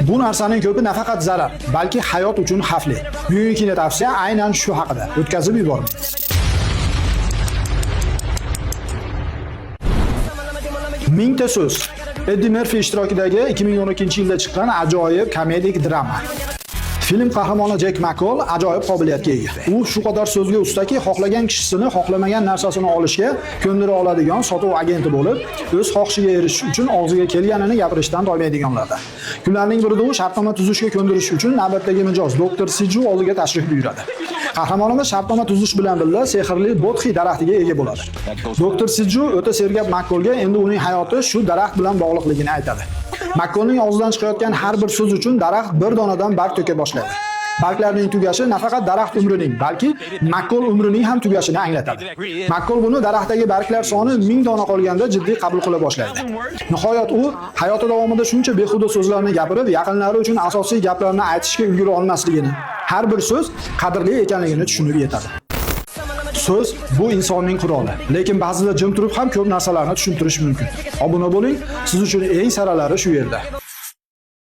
Bu narsaning ko'pi nafaqat zarar, balki hayot uchun xavfli. Bugungi kino tavsiya aynan shu haqida. O'tkazib yubormang. Mingta so'z. Eddie Murphy ishtirokidagi 2012-yilda chiqqan ajoyib komedik drama. Film qahramoni Jek Makkol ajoyib qobiliyatga ega. U shu qadar so'zga ustaki, xohlagan kishisini xohlamagan narsasini olishga ko'ndira oladigan sotuv agenti bo'lib, o'z xohishiga erishish uchun og'ziga kelganini gapirishdan toymaydiganlardan. Kunlarning birida u shartnoma tuzishga ko'ndirish uchun navbatdagi mijoz doktor Siju oldiga tashrif buyuradi. Qahramonimiz shartnoma tuzish bilan birga sehrli Bodhi daraxtiga ega bo'ladi. Doktor Siju o'ta sergap Makkolga endi uning hayoti shu daraxt bilan bog'liqligini aytadi. Makkolning og'zidan chiqayotgan har bir so'z uchun daraxt bir donadan barg to'ka boshlaydi. Barglarning tugashi nafaqat daraxt umrining, balki Makkol umrining ham tugashini anglatadi. Makkol buni daraxtdagi barglar soni 1000 dona qolganda jiddiy qabul qila boshlaydi. Nihoyat u hayoti davomida shuncha behuda so'zlarni gapirib, yaqinlari uchun asosiy gaplarni aytishga ulgura olmasligini, har bir so'z qadrli ekanligini tushunib yetadi. So'z bu insonning quroli, lekin ba'zida jim turib ham ko'p narsalarni tushuntirish mumkin. Obuna bo'ling, siz uchun eng saralari shu yerda.